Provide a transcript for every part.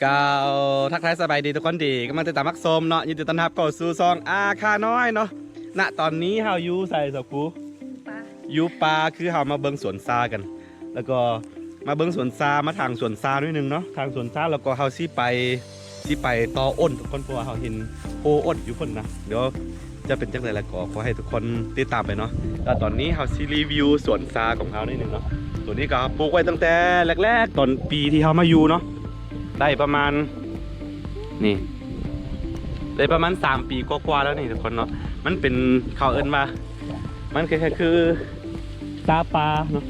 ເຈົ້າ ທັກທາຍສະບາຍດີທຸກຄົນທີ່ກຳລັງຕິດຕາມຮັບຊົມເນາະ, ຍິນດີຕ້ອນຮັບເຂົ້າສູ່ຊ່ອງອາຄານ້ອຍເນາະ. ນະຕອນນີ້ເຮົາຢູ່ໃສສາວຄູ? ຢູ່ປ່າ. ຢູ່ປ່າ ຄືເຮົາມາເບິ່ງສວນຊາກັນ ແລ້ວກໍມາເບິ່ງສວນຊາ ມາຖາງສວນຊາໜ້ອຍໜຶ່ງເນາະ, ຖາງສວນຊາ ແລ້ວກໍເຮົາຊິໄປ ຊິໄປຕໍ່ອົ້ນທຸກຄົນ ເພາະວ່າເຮົາເຫັນໂພອົ້ນຢູ່ພຸ້ນນະ. ດຽວຈະເປັນຈັ່ງໃດ ແລ້ວກໍຂໍໃຫ້ທຸກຄົນຕິດຕາມໄປເນາະ. ແລ້ວຕອນນີ້ເຮົາຊິຣີວິວສວນຊາຂອງເຮົາໜ້ອຍໜຶ່ງເນາະ. ໂຕນີ້ກໍເຮົາປູກໄວ້ຕັ້ງແຕ່ແລກໆ ຕອນປີທີ່ເຮົາມາຢູ່ເນາະ, ໄດ້ປະມານ ນີ້ ໄດ້ປະມານສາມປີກວ່າໆແລ້ວນີ້ທຸກຄົນເນາະ. ມັນເປັນ ເຂົາເອີ້ນວ່າ ມັນຄ້າຍໆຄືຊາປ່າເນາະ,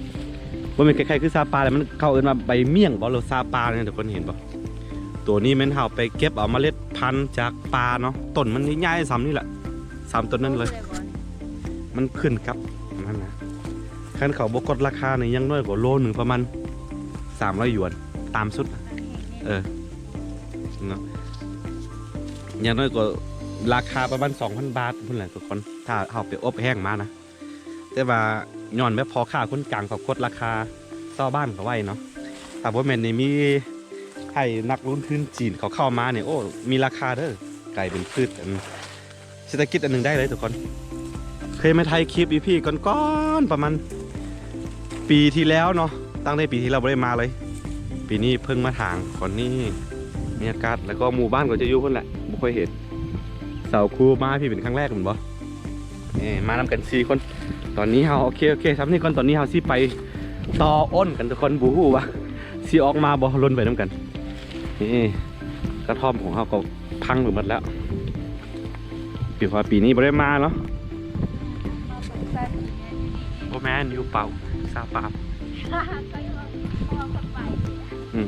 ບໍ່ແມ່ນຄ້າຍໆຄືຊາປ່າແຫຼະ, ມັນ ເຂົາເອີ້ນວ່າໃບມ້ຽງບໍ ຫຼືຊາປ່ານີ້ ທຸກຄົນເຫັນບໍ່? ໂຕນີ້ແມ່ນເຮົາໄປເກັບເອົາເມລັດພັນຈາກປ່າເນາະ, ຕົ້ນມັນໃຫຍ່ໆສ່ຳນີ້ແຫຼະ, ສ່ຳຕົ້ນນັ້ນເລີຍ. ມັນຂຶ້ນກັບນັ້ນນະ, ຄັນເຂົາບໍ່ກົດລາຄານີ້ ຢ່າງໜ້ອຍກໍໂລໜຶ່ງປະມານສາມຮ້ອຍຢວນ ຕາມສຸດນະ. ເອີ ເນາະ ຢ່າງໜ້ອຍກໍລາຄາປະມານສອງພັນບາດພຸ້ນແຫຼະທຸກຄົນ ຖ້າເຮົາໄປອົບແຫ້ງມານະ. ແຕ່ວ່າຍ້ອນແບບພໍ່ຄ້າຄົນກາງເຂົາກົດລາຄາຊາວບ້ານເຂົາໄວ້ເນາະ, ຖ້າບໍ່ແມ່ນນີ້ມີໃຫ້ນັກລົງທຶນຈີນເຂົາເຂົ້າມານີ້ ໂອ້ ມີລາຄາເດີ້, ກາຍເປັນພືດອັນ ເສດຖະກິດອັນໜຶ່ງໄດ້ເລີຍທຸກຄົນ. ເຄີຍມາຖ່າຍຄລິບຢູ່ພີ້ກ່ອນໆ ປະມານປີທີ່ແລ້ວເນາະ, ຕັ້ງແຕ່ປີທີ່ແລ້ວບໍ່ໄດ້ມາເລີຍ, ປີນີ້ເພິ່ງມາຖາງກ່ອນນີ້. ບັນຍາກາດ ແລ້ວກໍໝູ່ບ້ານກໍຈະຢູ່ພຸ້ນແຫຼະ, ບໍ່ຄ່ອຍເຫັນ. ສາວຄູມາພີ້ເປັນຄັ້ງແລກແມ່ນບໍ່? ນີ້ມານຳກັນສີ່ຄົນ. ຕອນນີ້ເຮົາ ໂອເຄ ໂອເຄ ຊ່ຳນີ້ກ່ອນ. ຕອນນີ້ເຮົາຊິໄປຕໍ່ອົ້ນກັນທຸກຄົນ, ບໍ່ຮູ້ວ່າຊິອອກມາບໍ່, ລຸ້ນໄປນຳກັນ. ນີ້ກະທ່ອມຂອງເຮົາກໍພັງໄປໝົດແລ້ວ, ຖືວ່າປີນີ້ບໍ່ໄດ້ມາເນາະ. ບໍ່ແມ່ນ ຢູ່ເປົ່າ ຊາປາມ. ອືມ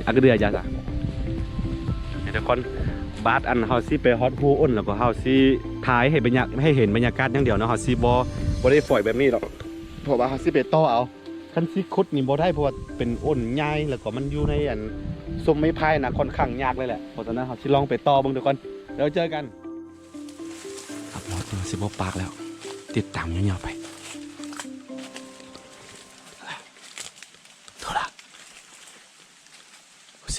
ອາກະເດືອຈາສະ ເອີ ທຸກຄົນ. ບາດອັນເຮົາຊິໄປຮອດຮູອົ້ນ ແລ້ວກໍເຮົາຊິຖ່າຍໃຫ້ບັນຍາ ໃຫ້ເຫັນບັນຍາກາດຢ່າງດຽວເນາະ, ເຮົາຊິບໍ່ ບໍ່ໄດ້ຟອຍແບບນີ້ດອກ ເພາະວ່າເຮົາຊິໄປຕໍ່ເອົາ. ຄັນຊິຂຸດນີ້ບໍ່ໄດ້ ເພາະວ່າເປັນອົ້ນໃຫຍ່ ແລ້ວກໍມັນຢູ່ໃນອັນ ຊຸມໄມ້ໄຜ່ນະ, ຂ້ອນຂ້າງຍາກເລີຍແຫຼະ. ເພາະສະນັ້ນເຮົາຊິລອງໄປຕໍ່ເບິ່ງທຸກຄົນ, ແລ້ວເຈີກັນ. ຂັບລົດເຮົາຊິບໍ່ປາກແລ້ວ, ຕິດຕາມຍາວໆໄປ. ໂທລະ ໂອເຊ.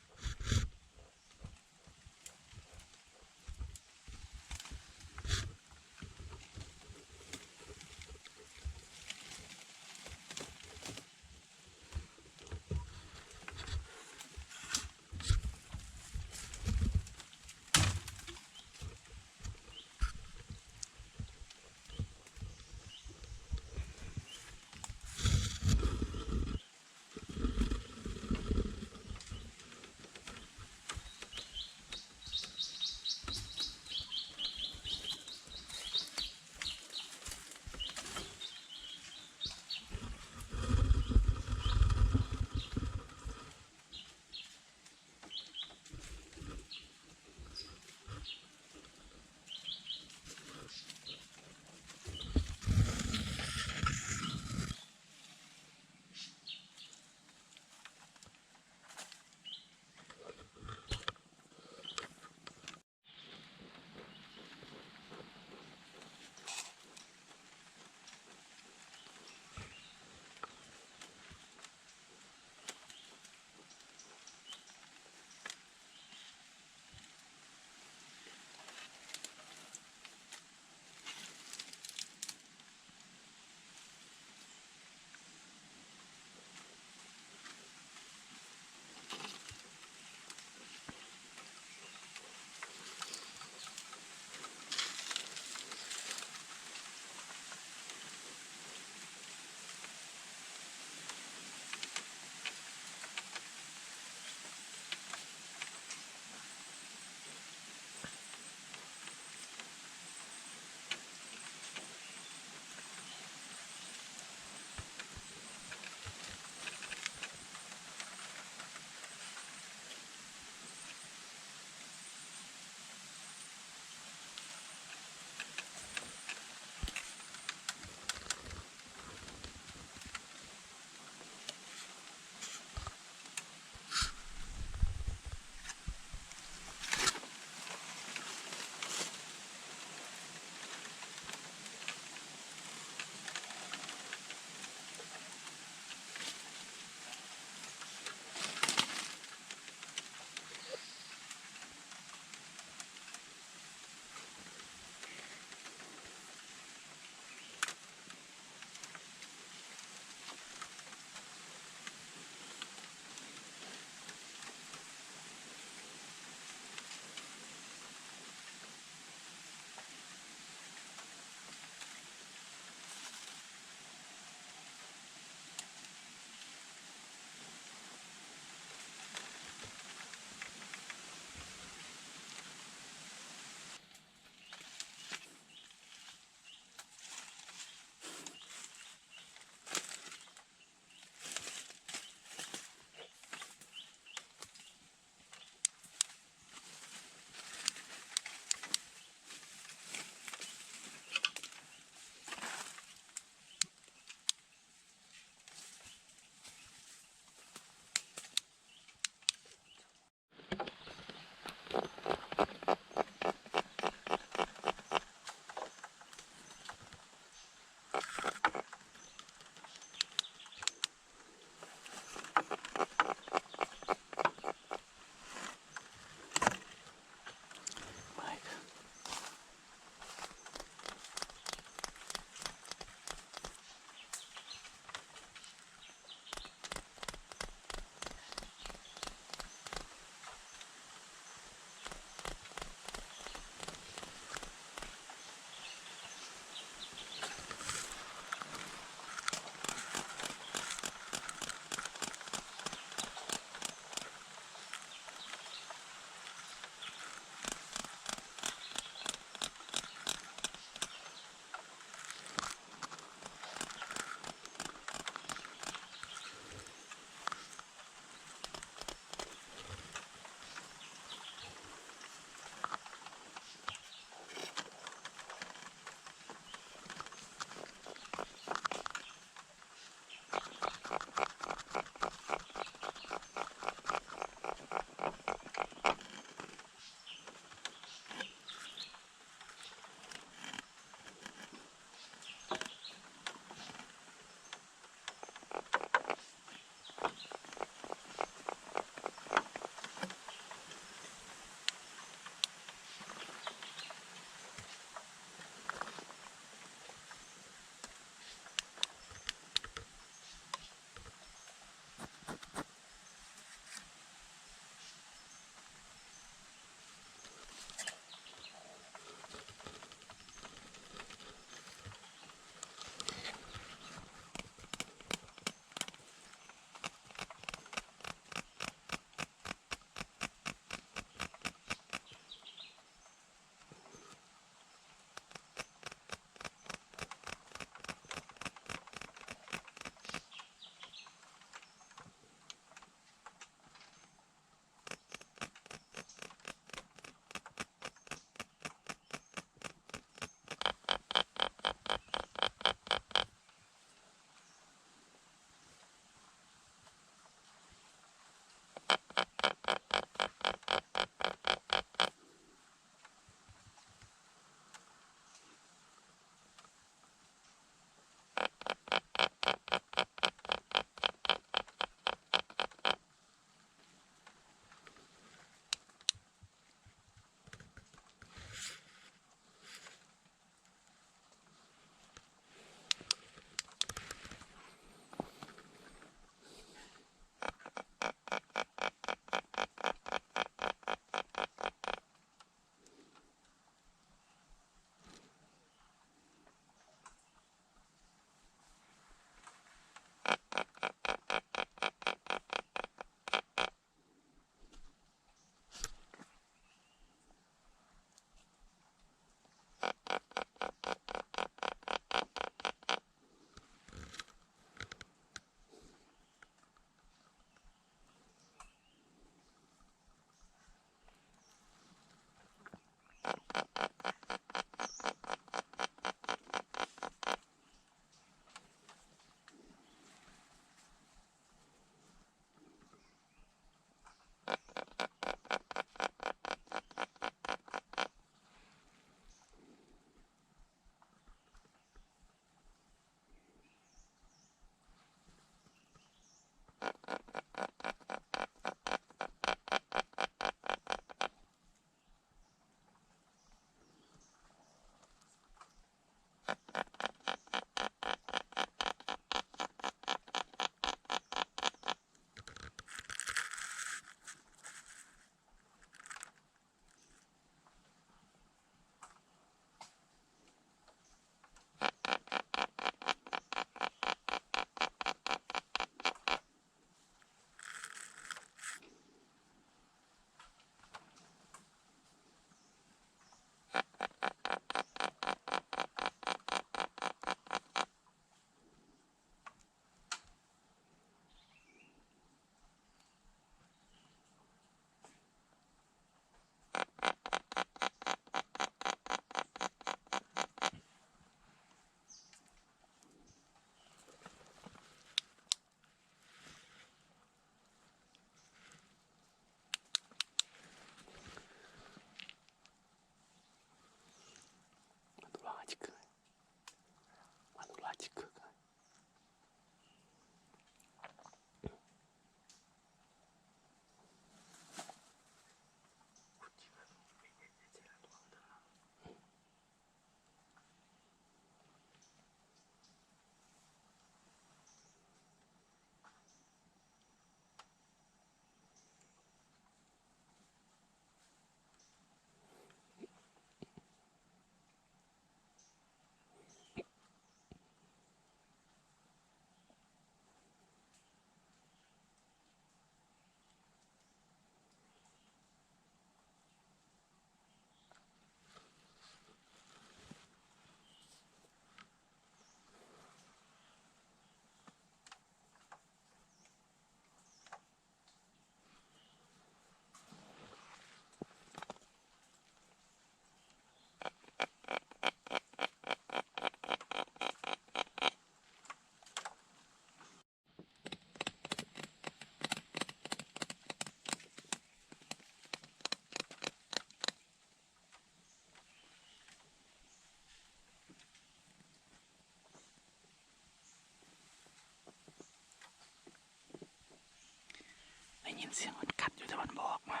ຍິນສຽງມັນກັດຢູ່ ແຕ່ມັນບໍ່ອອກມາ.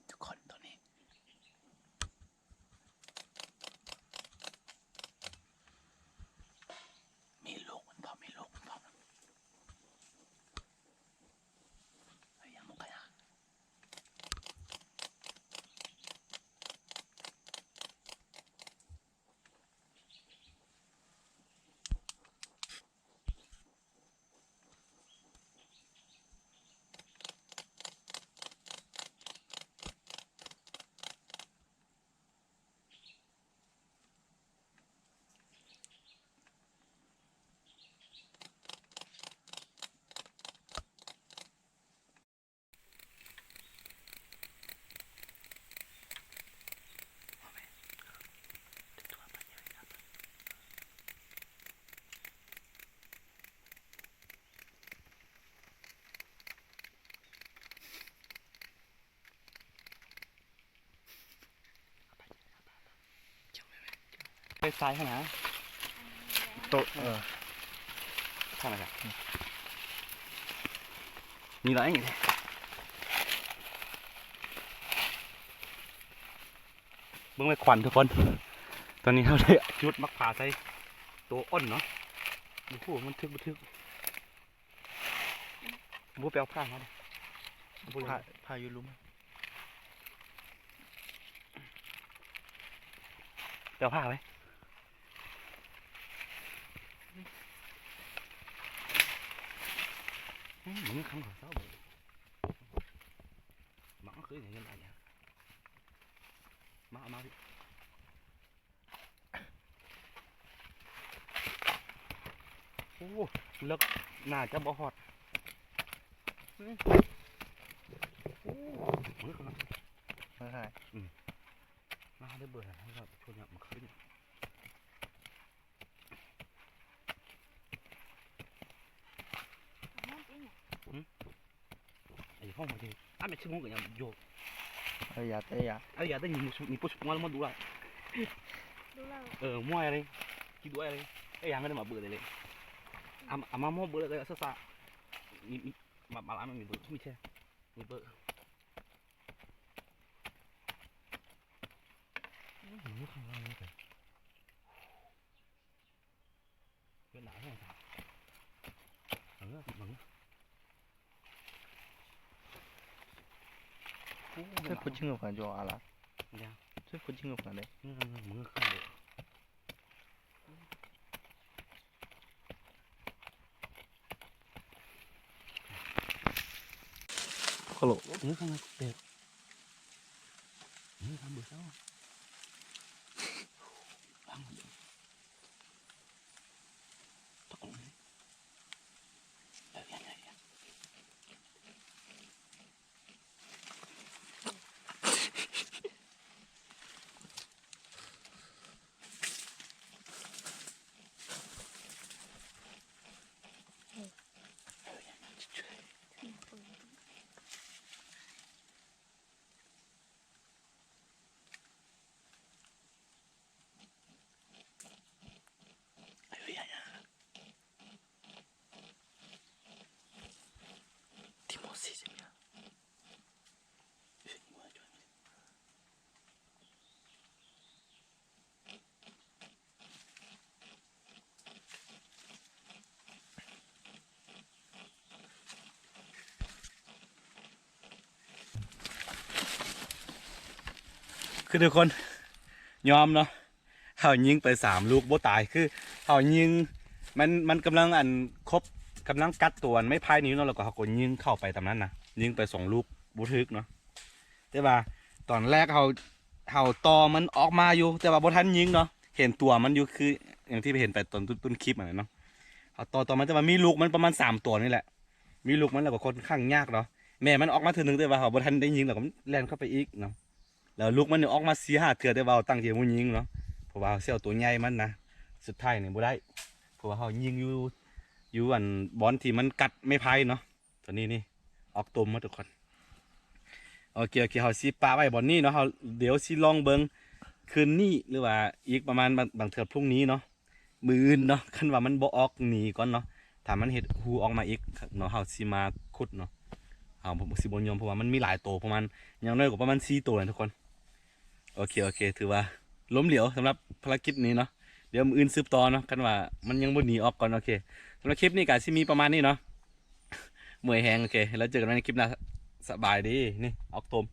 ທຸກຄົນ ຕອນນີ້ ມີລູກມັນພ້ອມ ມີລູກມັນພ້ອມ. ເຮີ້ຍ ຍັງບໍ່ຂະຫຍາຍ. ໄປຊາຍຫັ້ນນະ ໂຕ ເອີ ທາງນັ້ນກະ ນີ້ລະ ນີ້ແຫຼະ. ເບິ່ງໄວ້ຂວັນທຸກຄົນ ຕອນນີ້ເຮົາໄດ້ຈຸດໝາກຜາໃສ່ໂຕອ່ອນເນາະ. ໂອ້ໂຫ ມັນຖືກບໍ່ຖືກ. ບໍ່ ໄປເອົາຜ້າມາເດ້. ຜ້າ ຜ້າຢູ່ລຸ່ມ ໄປເອົາຜ້າໄປ. ອືມ ມື້ຄ່ຳເຂົາເຊົ້າ ມັນຄືຫຍັງຫຼາຍແທ້. ມາ ເອົາມາ ໂອ້ ເລິກ ໜ້າຈະບໍ່ຮອດ. ອືມ ໂອ້ ເບິ່ງເຂົານະ ເບິ່ງໃຫ້ ອືມ ມາໄດ້ເບິ່ງໃຫ້ເຂົາ ຊ່ວງນີ້ມັນຂຶ້ນ. ອືມ ໄອ້ຫ້ອງມັນຊິ ອາ ແມ່ນຊົ່ວໂມງກະຍັງຢູ່. ເອີ Aya, te ya. Aya, te ni musu, ni pusu pungal mo dula. Dula. Eh, mo aya le. Ki dua aya le. Eh, yang ada mabuk le. Am, ama mo bula kaya sasa. Ni, ni, ma, malam ni bu, mi che. Ni bu. Ni bu kan ni kan. Sifo jingga fanga jua ala. Ya. Sifo jingga fanga de. Kalau.คือทุกคนยอมเนาะ เฮายิงไปสามลูกบ่ตาย คือเฮายิง มัน มันกำลัง อัน ครบ กำลังกัดตัวอันไม้ไผ่นี่อยู่เนาะ แล้วก็เฮาก็ยิงเข้าไปตามนั้นนะ ยิงไปสองลูกบ่ถูกเนาะ แต่ว่าตอนแรกเฮา เฮาต่อมันออกมาอยู่ แต่ว่าบ่ทันยิงเนาะ เห็นตัวมันอยู่ คืออย่างที่เห็นไปตอนต้น ต้นคลิปนั่นแหละเนาะ เฮาต่อ ต่อมัน แต่ว่ามีลูกมันประมาณสามตัวนี่แหละ มีลูกมันแล้วก็ค่อนข้างยากเนาะ แม่มันออกมาเทื่อหนึ่ง แต่ว่าเฮาบ่ทันได้ยิง แล้วก็มันแล่นเข้าไปอีกเนาะ แล้วลูกมันนี่ออกมาสี่ห้าเทื่อ แต่ว่าเฮาตั้งใจบ่ยิงเนาะ เพราะว่าเฮาสิเอาตัวใหญ่มันนะ สุดท้ายนี่บ่ได้ เพราะว่าเฮายิงอยู่ อยู่อันบ่อนที่มันกัดไม้ไผ่เนาะ ตัวนี้นี่ ออกตมหมดทุกคน โอเค โอเค เฮาสิปะไว้บ่อนนี้เนาะ เฮา เดี๋ยวสิลองเบิ่งคืนนี้ หรือว่าอีกประมาณบาง บางเทื่อพรุ่งนี้เนาะ มื้ออื่นเนาะ คันว่ามันบ่ออกหนีก่อนเนาะ ถ้ามันเฮ็ดฮูออกมาอีกเนาะ เฮาสิมาขุดเนาะ เฮาสิบ่ยอม เพราะว่ามันมีหลายโต ประมาณ อย่างน้อยก็ประมาณสี่โตนะทุกคน โอเค โอเค ถือว่าล้มเหลวสำหรับภารกิจนี้เนาะ เดี๋ยวมื้ออื่นสืบต่อเนาะ คันว่ามันยังบ่หนีออกก่อน โอเค สำหรับคลิปนี้ก็สิมีประมาณนี้เนาะ เมื่อยแฮง โอเค แล้วเจอกันใหม่ในคลิปหน้า สบายดี นี่ ออกตม